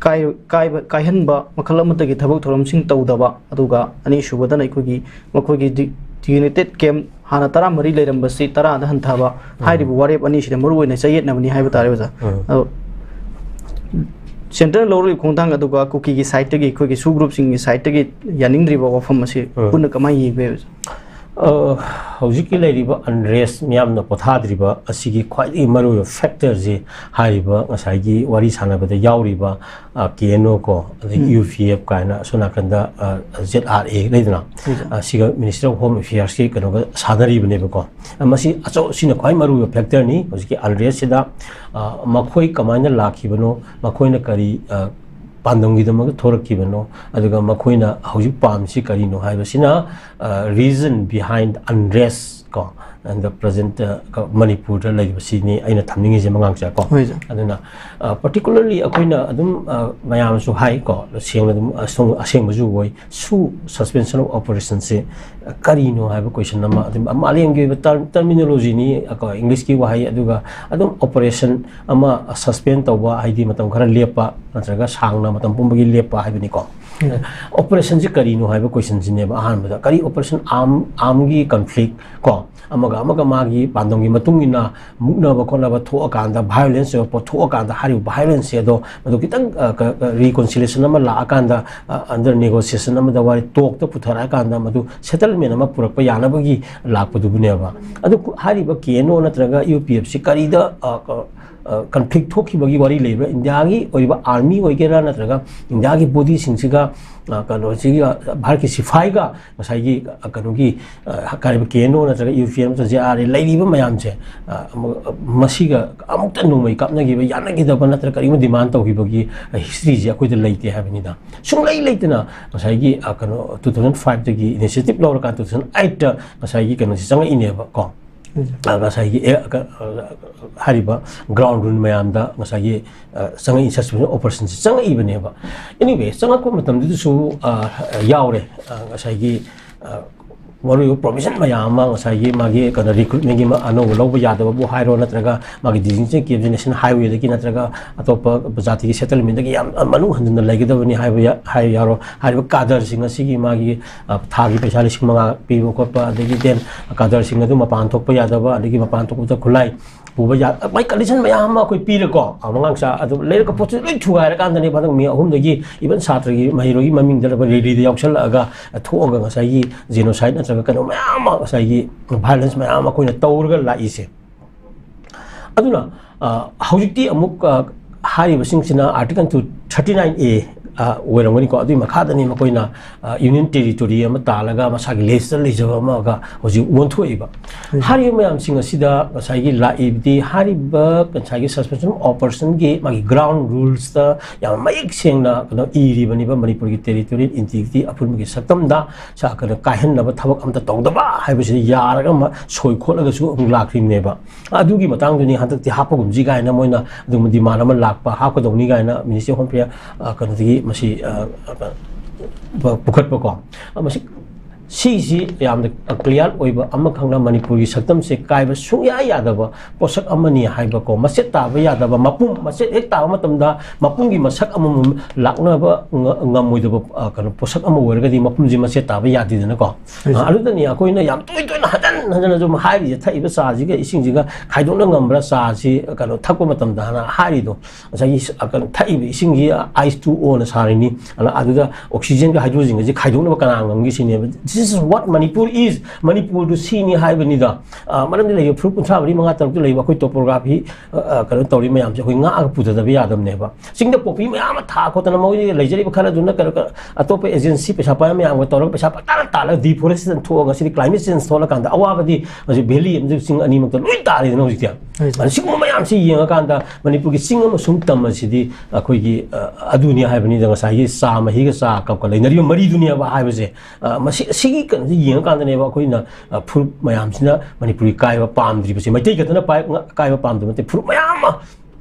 ꯀꯥꯏ-, ꯀꯥꯏꯕ, ꯀꯥꯏꯍꯟꯕ ꯃꯈꯜ ꯑꯃꯠꯇꯒꯤ ꯊꯕꯛ ꯊꯧꯔꯝꯁꯤꯡ ꯇꯧꯗꯕ, ꯑꯗꯨꯒ ꯑꯅꯤꯁꯨꯕꯗꯅ ꯑꯩꯈꯣꯏꯒꯤ, ꯃꯈꯣꯏꯒꯤ ꯗꯤ-, ꯌꯨꯅꯥꯏꯇꯦꯗ ꯀꯦꯝꯞ ꯍꯥꯟꯅ ꯇꯔꯥꯃꯔꯤ ꯂꯩꯔꯝꯕꯁꯤ ꯇꯔꯥꯗ ꯍꯟꯊꯕ ꯍꯥꯏꯔꯤꯕ ꯋꯥꯔꯦꯞ ꯑꯅꯤꯁꯤꯗ ꯃꯔꯨꯑꯣꯏꯅ ꯆꯌꯦꯠꯅꯕꯅꯤ ꯍꯥꯏꯕ ꯇꯥꯔꯦ, ꯑꯣꯖꯥ꯫ ꯎꯝ꯫ ꯑꯗꯣ ꯁꯦꯟꯇꯔꯅ ꯂꯧꯔꯤꯕ ꯈꯣꯡꯊꯥꯡ ꯑꯗꯨꯒ ꯀꯨꯀꯤꯒꯤ ꯁꯥꯏꯠꯇꯒꯤ, ꯑꯩꯈꯣꯏꯒꯤ ꯁꯨ ꯒ꯭ꯔꯨꯞꯁꯤꯡꯒꯤ ꯁꯥꯏꯠꯇꯒꯤ ꯌꯥꯅꯤꯡꯗ꯭ꯔꯤꯕ ꯋꯥꯐꯝ ꯑꯁꯤ ꯎꯝ꯫ ꯄꯨꯟꯅ ꯀꯃꯥꯏꯅ ꯌꯦꯡꯕ ꯌꯥꯏ, ꯑꯣꯖꯥ? ꯑ, ꯍꯧꯖꯤꯛꯀꯤ ꯂꯩꯔꯤꯕ ꯑꯟꯔꯦꯁ, ꯃꯤꯌꯥꯝꯅ ꯄꯣꯊꯥꯗ꯭ꯔꯤꯕ ꯑꯁꯤꯒꯤ ꯈ꯭ꯋꯥꯏꯗꯒꯤ ꯃꯔꯨꯑꯣꯏꯕ ꯐꯦꯛꯇꯔꯁꯤ ꯍꯥꯏꯔꯤꯕ ꯉꯁꯥꯏꯒꯤ ꯋꯥꯔꯤ ꯁꯥꯟꯅꯕꯗ ꯌꯥꯎꯔꯤꯕ, ꯑ, ꯀꯦ ꯑꯦꯟ ꯑꯣ ꯀꯣ, ꯑꯗꯒꯤ ꯎꯝ꯫ ꯌꯨ ꯄꯤ ꯑꯦꯐ ꯀꯥꯏꯅ ꯑꯁꯣꯝ ꯅꯥꯀꯟꯗ, ꯑ, ꯖꯦꯠ ꯑꯥꯔ ꯑꯦ ꯂꯩꯗꯅ, ꯂꯩꯖꯩ꯫ ꯑ, ꯁꯤꯒ ꯃꯤꯅꯤꯁꯇ꯭ꯔꯤ ꯑꯣꯐ ꯍꯣꯝ ꯑꯦꯐꯤꯌꯔꯁꯀꯤ ꯀꯩꯅꯣꯒ ꯁꯥꯟꯅꯔꯤꯕꯅꯦꯕꯀꯣ꯫ ꯑ, ꯃꯁꯤ ꯑꯆꯧ-, ꯁꯤꯅ ꯈ꯭ꯋꯥꯏ ꯃꯔꯨꯑꯣꯏꯕ ꯐꯦꯛꯇꯔꯅꯤ ꯍꯧꯖꯤꯛꯀꯤ ꯑꯟꯔꯦꯁꯁꯤꯗ꯫ ꯑ, ꯃꯈꯣꯏ ꯀꯃꯥꯏꯅ ꯂꯥꯛꯈꯤꯕꯅꯣ, ꯃꯈꯣꯏꯅ ꯀꯔꯤ, ꯑ, ꯄꯥꯟꯗꯝꯒꯤꯗꯃꯛꯇ ꯊꯣꯔꯛꯈꯤꯕꯅꯣ, ꯑꯗꯨꯒ ꯃꯈꯣꯏꯅ ꯍꯧꯖꯤꯛ ꯄꯥꯝꯃꯤꯁꯤ ꯀꯔꯤꯅꯣ ꯍꯥꯏꯕꯁꯤꯅ, ꯑ, reason behind unrest ꯀꯣ, and the present, ꯑ, ꯀ-, ꯃꯅꯤꯄꯨꯔꯗ ꯂꯩꯔꯤꯕꯁꯤꯅꯤ ꯑꯩꯅ ꯊꯝꯅꯤꯡꯉꯤꯁꯦ, ꯃꯉꯥꯡꯆꯥ ꯀꯣ꯫ ꯍꯣꯏ, ꯁꯥꯔ꯫ ꯑꯗꯨꯅ, ꯑ, particularly ꯑꯩꯈꯣꯏꯅ ꯑꯗꯨꯝ, ꯑ, ꯃꯌꯥꯝꯁꯨ ꯍꯥꯏ ꯀꯣ, ꯁꯦꯡꯅ ꯑꯗꯨꯝ ꯑꯁꯦꯡ-, ꯑꯁꯦꯡꯕꯁꯨ ꯑꯣꯏ, ꯁꯨ suspension of operationꯁꯦ ꯀꯔꯤꯅꯣ ꯍꯥꯏꯕ question ꯑꯃ, ꯑꯗꯨꯝ ꯃꯥꯂꯦꯝꯒꯤ ꯑꯣꯏꯕ ꯇꯔ-, terminologyꯅꯤ ꯀꯣ, Englishꯀꯤ ꯋꯥꯍꯩ, ꯑꯗꯨꯒ ꯑꯗꯨꯝ operation ꯑꯃ suspend ꯇꯧꯕ, ꯍꯥꯏꯗꯤ ꯃꯇꯝ ꯈꯔ ꯂꯦꯞꯄ, ꯅꯠꯇ꯭ꯔꯒ ꯁꯥꯡꯅ ꯃꯇꯝ ꯄꯨꯝꯕꯒꯤ ꯂꯦꯞꯄ ꯍꯥꯏꯕꯅꯤꯀꯣ꯫ Operationꯁꯤ ꯀꯔꯤꯅꯣ ꯍꯥꯏꯕ questionꯁꯤꯅꯦꯕ ꯑꯍꯥꯟꯕꯗ꯫ ꯀꯔꯤ operation? Arm, armꯒꯤ conflict ꯀꯣ, ꯑꯃꯒ ꯑꯃꯒ ꯃꯥꯒꯤ ꯄꯥꯟꯗꯝꯒꯤ ꯃꯇꯨꯡ ꯏꯟꯅ ꯃꯨꯛꯅꯕ ꯈꯣꯠꯅꯕ ꯊꯣꯛꯑꯀꯥꯟꯗ, violence ꯑꯣꯏꯕ ꯄꯣꯠ ꯊꯣꯛꯑꯀꯥꯟꯗ, ꯍꯥꯏꯔꯤꯕ violenceꯁꯦ ꯑꯗꯣ ꯃꯗꯨ ꯈꯤꯇꯪ, ꯑ, ꯀ-, ꯀ-, reconciliation ꯑꯃ ꯂꯥꯛꯑꯀꯥꯟꯗ, ꯑ, under negotiation ꯑꯃꯗ ꯋꯥꯔꯤ talkꯇ ꯄꯨꯊꯔꯛꯑꯀꯥꯟꯗ ꯃꯗꯨ settlement ꯑꯃ ꯄꯨꯔꯛꯄ ꯌꯥꯅꯕꯒꯤ ꯂꯥꯛꯄꯗꯨꯕꯨꯅꯦꯕ꯫ ꯑꯗꯨ ꯀꯨ-, ꯍꯥꯏꯔꯤꯕ ꯀꯦ ꯑꯦꯟ ꯑꯣ ꯅꯠꯇ꯭ꯔꯒ ꯌꯨ ꯄꯤ ꯑꯦꯐꯁꯤ ꯀꯔꯤꯗ, ꯑ, ꯀ-, ꯑ, conflict ꯊꯣꯛꯈꯤꯕꯒꯤ ꯋꯥꯔꯤ ꯂꯩꯕ꯭ꯔꯥ? ꯏꯟꯗꯤꯌꯥꯒꯤ ꯑꯣꯏꯔꯤꯕ army ꯑꯣꯏꯒꯦꯔꯥ, ꯅꯠꯇ꯭ꯔꯒ ꯏꯟꯗꯤꯌꯥꯒꯤ bodyꯁꯤꯡꯁꯤꯒ, ꯑ, ꯀꯩꯅꯣꯁꯤꯒ, ꯚꯥꯔꯠꯀꯤ ꯁꯤꯐꯥꯏꯒ ꯉꯁꯥꯏꯒꯤ, ꯑ, ꯀꯩꯅꯣꯒꯤ, ꯑ, ꯀꯔꯤꯕ ꯀꯦ ꯑꯦꯟ ꯑꯣ ꯅꯠꯇ꯭ꯔꯒ ꯌꯨ ꯄꯤ ꯑꯦꯐ ꯅꯠꯇ꯭ꯔꯒ ꯖꯦ ꯑꯥꯔ ꯑꯦ ꯂꯩꯔꯤꯕ ꯃꯌꯥꯝꯁꯦ, ꯑ, ꯃ-, ꯃꯁꯤꯒ ꯑꯃꯨꯛꯇ ꯅꯣꯡꯃꯩ ꯀꯥꯞꯅꯈꯤꯕ, ꯌꯥꯅꯈꯤꯗꯕ ꯅꯠꯇ꯭ꯔꯒ ꯀꯔꯤꯒꯨꯝꯕ demand ꯇꯧꯈꯤꯕꯒꯤ, ꯑ, historyꯁꯦ ꯑꯩꯈꯣꯏꯗ ꯂꯩꯇꯦ ꯍꯥꯏꯕꯅꯤꯗ꯫ ꯁꯨꯡꯂꯩ ꯂꯩꯇꯅ ꯉꯁꯥꯏꯒꯤ, ꯑ, ꯀꯩꯅꯣ, two thousand fiveꯇꯒꯤ initiative ꯂꯧꯔꯀꯥꯟꯗ two thousand eightꯇ ꯉꯁꯥꯏꯒꯤ ꯀꯩꯅꯣꯁꯦ ꯆꯪꯉꯛꯏꯅꯦꯕ ꯀꯣ꯫ ꯑ, ꯉꯁꯥꯏꯒꯤ ꯑꯦ-, ꯀ-, ꯑ, ꯍꯥꯏꯔꯤꯕ ground rule ꯃꯌꯥꯝꯗ ꯉꯁꯥꯏꯒꯤ, ꯑ, ꯆꯪꯉꯛꯏ, suspension operationꯁꯦ ꯆꯪꯉꯛꯏꯕꯅꯦꯕ꯫ Anyway, ꯆꯪꯉꯛꯄ ꯃꯇꯝꯗꯨꯗꯁꯨ, ꯑ, ꯌꯥꯎꯔꯦ, ꯑ, ꯉꯁꯥꯏꯒꯤ, ꯑ, ꯃꯔꯨꯑꯣꯏꯕ provision ꯃꯌꯥꯝ ꯑꯃ, ꯉꯁꯥꯏꯒꯤ ꯃꯥꯒꯤ ꯀꯩꯅꯣ recruitmentꯀꯤ ꯑꯃ ꯑꯅꯧꯕ ꯂꯧꯕ ꯌꯥꯗꯕꯕꯨ ꯍꯥꯏꯔꯣ, ꯅꯠꯇ꯭ꯔꯒ ꯃꯥꯒꯤ designated campꯁꯤ national highwayꯗꯒꯤ ꯅꯠꯇ꯭ꯔꯒ ꯑꯇꯣꯞꯄ ꯖꯥꯇꯤꯒꯤ settlementꯗꯒꯤ ꯌꯥꯝ ꯃꯅꯨꯡ ꯍꯟꯖꯤꯟꯅ ꯂꯩꯒꯗꯕꯅꯤ ꯍꯥꯏꯕ ꯌꯥ-, ꯍꯥꯏ ꯌꯥꯔꯣ꯫ ꯍꯥꯏꯔꯤꯕ cadreꯁꯤꯡ ꯑꯁꯤꯒꯤ ꯃꯥꯒꯤ, ꯑ, ꯊꯥꯒꯤ ꯄꯩꯁꯥ ꯂꯤꯁꯤꯡ ꯃꯉꯥ ꯄꯤꯕ ꯈꯣꯠꯄ, ꯑꯗꯒꯤ then cadreꯁꯤꯡ ꯑꯗꯨ ꯃꯄꯥꯟ ꯊꯣꯛꯄ ꯌꯥꯗꯕ, ꯑꯗꯒꯤ ꯃꯄꯥꯟ ꯊꯣꯛꯄꯗ ꯈꯨꯠꯂꯥꯏ ꯄꯨꯕ ꯌꯥ-, ꯃꯥꯏ condition ꯃꯌꯥꯝ ꯑꯃ ꯑꯩꯈꯣꯏ ꯄꯤꯔꯦꯀꯣ꯫ ꯑ, ꯃꯉꯥꯡ ꯆꯥ ꯑꯗꯨ ꯂꯩꯔꯛꯀ ꯄꯣꯠꯁꯤ ꯂꯣꯏ ꯊꯨꯒꯥꯏꯔꯀꯥꯟꯗꯅꯦꯕ ꯍꯟꯗꯛ ꯃꯤ ꯑꯍꯨꯝꯗꯒꯤ even ꯁꯥꯇ꯭ꯔꯒꯤ ꯃꯍꯩꯔꯣꯏꯒꯤ ꯃꯃꯤꯡꯗ ꯂꯩꯕ rallyꯗ ꯌꯥꯎꯁꯜꯂꯛꯑꯒ ꯊꯣꯛꯑꯒ ꯉꯁꯥꯏꯒꯤ genocide ꯅꯠꯇ꯭ꯔꯒ ꯀꯩꯅꯣ ꯃꯌꯥꯝ ꯑꯃ, ꯉꯁꯥꯏꯒꯤ violence ꯃꯌꯥꯝ ꯑꯃ ꯑꯩꯈꯣꯏꯅ ꯇꯧꯔꯒ ꯂꯥꯛꯏꯁꯦ꯫ ꯑꯗꯨꯅ, ꯑ, ꯍꯧꯖꯤꯛꯇꯤ ꯑꯃꯨꯛ, ꯑ, ꯍꯥꯏꯔꯤꯕꯁꯤꯡꯁꯤꯅ Article two thirty nine A, ꯑ, ꯑꯣꯏꯔꯝꯒꯅꯤꯀꯣ꯫ ꯑꯗꯨꯒꯤ ꯃꯈꯥꯗꯅꯤ ꯃꯈꯣꯏꯅ, ꯑ, union territory ꯑꯃ ꯇꯥꯜꯂꯒ ꯃꯁꯥꯒꯤ ꯂꯦꯁꯇ ꯂꯩꯖꯕ ꯑꯃꯒ ꯍꯧꯖꯤꯛ ꯑꯣꯟꯊꯣꯛꯏꯕ꯫ ꯎꯝ꯫ ꯍꯥꯏꯔꯤꯕ ꯃꯌꯥꯝꯁꯤꯡ ꯑꯁꯤꯗ ꯉꯁꯥꯏꯒꯤ ꯂꯥꯛꯏꯕꯗꯤ ꯍꯥꯏꯔꯤꯕ ꯉꯁꯥꯏꯒꯤ suspension of operationꯒꯤ ꯃꯥꯒꯤ ground rulesꯇ ꯌꯥꯝ ꯃꯌꯦꯛ ꯁꯦꯡꯅ ꯀꯩꯅꯣ ꯏꯔꯤꯕꯅꯦꯕ, ꯃꯅꯤꯄꯨꯔꯒꯤ territorial integrity ꯑꯄꯨꯟꯕꯒꯤ ꯁꯛꯇꯝꯗ ꯁ-, ꯀꯩꯅꯣ ꯀꯥꯏꯍꯟꯅꯕ ꯊꯕꯛ ꯑꯝꯇ ꯇꯧꯗꯕ ꯍꯥꯏꯕꯁꯤꯗ ꯌꯥꯔꯒ ꯑꯃ ꯁꯣꯏ ꯈꯣꯠꯂꯒꯁꯨ ꯑꯃꯨꯛ ꯂꯥꯛꯈ꯭ꯔꯤꯕꯅꯦꯕ꯫ ꯑꯗꯨꯒꯤ ꯃꯇꯥꯡꯗꯨꯅꯤ ꯍꯟꯗꯛꯇꯤ ꯍꯥꯞꯄꯒꯨꯝꯁꯤ ꯀꯥꯏꯅ ꯃꯣꯏꯅ ꯑꯗꯨꯒꯨꯝꯕ demand ꯑꯃ ꯂꯥꯛꯄ, ꯍꯥꯞꯀꯗꯧꯅꯤ ꯀꯥꯏꯅ Ministry of Home Affairs, ꯑ, ꯀꯩꯅꯣꯗꯒꯤ ꯃꯁꯤ, ꯑ, ꯑ, ꯄꯨꯈꯠꯄꯀꯣ꯫ ꯑ, ꯃꯁꯤ, ꯁꯤꯁꯤ ꯌꯥꯝꯅ clear ꯑꯣꯏꯕ ꯑꯃꯈꯛꯅ ꯃꯅꯤꯄꯨꯔꯒꯤ ꯁꯛꯇꯝꯁꯦ ꯀꯥꯏꯕ ꯁꯨꯡꯌꯥ ꯌꯥꯗꯕ ꯄꯣꯠꯁꯛ ꯑꯃꯅꯤ ꯍꯥꯏꯕꯀꯣ, ꯃꯆꯦꯠ ꯇꯥꯕ ꯌꯥꯗꯕ, ꯃꯄꯨꯝ, ꯃꯆꯦꯠ ꯍꯦꯛ ꯇꯥꯕ ꯃꯇꯝꯗ ꯃꯄꯨꯝꯒꯤ ꯃꯁꯛ ꯑꯃꯃꯝ ꯂꯥꯛꯅꯕ ꯉ-, ꯉꯝꯃꯣꯏꯗꯕ, ꯑ, ꯀꯩꯅꯣ, ꯄꯣꯠꯁꯛ ꯑꯃ ꯑꯣꯏꯔꯒꯗꯤ ꯃꯄꯨꯝꯁꯤ ꯃꯆꯦꯠ ꯇꯥꯕ ꯌꯥꯗꯦꯗꯅꯀꯣ꯫ ꯑ, ꯑꯗꯨꯗꯅꯤ ꯑꯩꯈꯣꯏꯅ ꯌꯥꯝ ꯇꯣꯏ ꯇꯣꯏꯅ ꯍꯟꯖꯟ ꯍꯟꯖꯟꯅ ꯁꯨꯝ ꯍꯥꯏꯔꯤꯁꯦ, ꯊꯛꯏꯕ ꯆꯥꯁꯤꯒ ꯏꯁꯤꯡꯁꯤꯒ ꯈꯥꯏꯗꯣꯛꯅ ꯉꯝꯕ꯭ꯔꯥ, ꯆꯥꯁꯤ, ꯀꯩꯅꯣ, ꯊꯛꯄ ꯃꯇꯝꯗ ꯍꯥꯟꯅ ꯍꯥꯏꯔꯤꯗꯣ, ꯉꯁꯥꯏꯒꯤ ꯁ-, ꯑ, ꯀꯩꯅꯣ, ꯊꯛꯏꯕ ꯏꯁꯤꯡꯁꯤ ice two O ꯅ ꯁꯥꯔꯤꯅꯤ, ꯑꯗꯨꯅ ꯑꯗꯨꯗ oxygenꯒ hydrogenꯒꯁꯦ ꯈꯥꯏꯗꯣꯛꯅꯕ ꯀꯅꯥ ꯉꯝꯒꯦ ꯁꯤꯅꯦꯕ꯫ This is what Manipur is, ꯃꯅꯤꯄꯨꯔꯗꯨ ꯁꯤꯅꯤ ꯍꯥꯏꯕꯅꯤꯗ꯫ ꯑ, ꯃꯔꯝꯗꯤ ꯂꯩꯔꯤꯕ ꯐꯨꯔꯨꯞ ꯀꯨꯟꯊ꯭ꯔꯥ ꯃꯔꯤ, ꯃꯉꯥ, ꯇꯔꯨꯛꯇ ꯂꯩꯕ ꯑꯩꯈꯣꯏ topography, ꯑ, ꯑ, ꯀꯩꯅꯣ ꯇꯧꯔꯤ ꯃꯌꯥꯝꯁꯦ ꯑꯩꯈꯣꯏ ꯉꯥꯛꯑꯒ ꯄꯨꯊꯗꯕ ꯌꯥꯗꯕꯅꯦꯕ꯫ ꯆꯤꯡꯗ poppy ꯃꯌꯥꯝ ꯑꯃ ꯊꯥ ꯈꯣꯠꯇꯅ ꯃꯣꯏ ꯂꯩꯖꯔꯤꯕ ꯈꯔꯗꯨꯅ ꯀꯩꯅꯣ, ꯀ-, ꯑꯇꯣꯞꯄ agency ꯄꯩꯁꯥ ꯄꯥꯏꯕ ꯃꯌꯥꯝꯒ ꯇꯧꯔꯒ ꯄꯩꯁꯥ ꯄꯪꯇꯥꯟ ꯇꯥꯜꯂꯒ deforestation ꯊꯣꯛꯑꯒ ꯉꯁꯤꯗꯤ climate change ꯊꯣꯛꯂꯀꯥꯟꯗ ꯑꯋꯥꯕꯗꯤ ꯍꯧꯖꯤꯛ valley ꯑꯃꯁꯨꯡ ꯆꯤꯡ ꯑꯅꯤꯃꯛꯇ ꯂꯣꯏ ꯇꯥꯔꯦꯗꯅ ꯍꯧꯖꯤꯛꯇꯤ꯫ ꯍꯣꯏ, ꯁꯥꯔ꯫ ꯑꯗ ꯁꯤꯒꯨꯝꯕ ꯃꯌꯥꯝꯁꯤ ꯌꯦꯡꯉꯀꯥꯟꯗ ꯃꯅꯤꯄꯨꯔꯒꯤ ꯆꯤꯡ ꯑꯃꯁꯨꯡ ꯇꯝ ꯑꯁꯤꯗꯤ ꯑꯩꯈꯣꯏꯒꯤ, ꯑ, ꯑꯗꯨꯅꯤ ꯍꯥꯏꯕꯅꯤꯗ, ꯉꯁꯥꯏꯒꯤ ꯆꯥ ꯃꯍꯤꯒ ꯆꯥ ꯀꯞꯀ ꯂꯩꯅꯔꯤꯕ ꯃꯔꯤꯗꯨꯅꯦꯕ ꯍꯥꯏꯕꯁꯦ꯫ ꯑ, ꯃꯁꯤ, ꯁꯤꯒꯤ ꯀꯩꯅꯣꯁꯤ ꯌꯦꯡꯉꯀꯥꯟꯗꯅꯦꯕ ꯑꯩꯈꯣꯏꯅ, ꯑ, ꯐꯨꯔꯨꯞ ꯃꯌꯥꯝꯁꯤꯅ ꯃꯅꯤꯄꯨꯔꯒꯤ ꯀꯥꯏꯕ ꯄꯥꯝꯗ꯭ꯔꯤꯕꯁꯦ꯫ ꯃꯩꯇꯩ ꯈꯛꯇꯅ ꯄꯥꯏ-, ꯉ-, ꯀꯥꯏꯕ ꯄꯥꯝꯗꯕ ꯅꯠꯇꯦ, ꯐꯨꯔꯨꯞ ꯃꯌꯥꯝ ꯑꯃ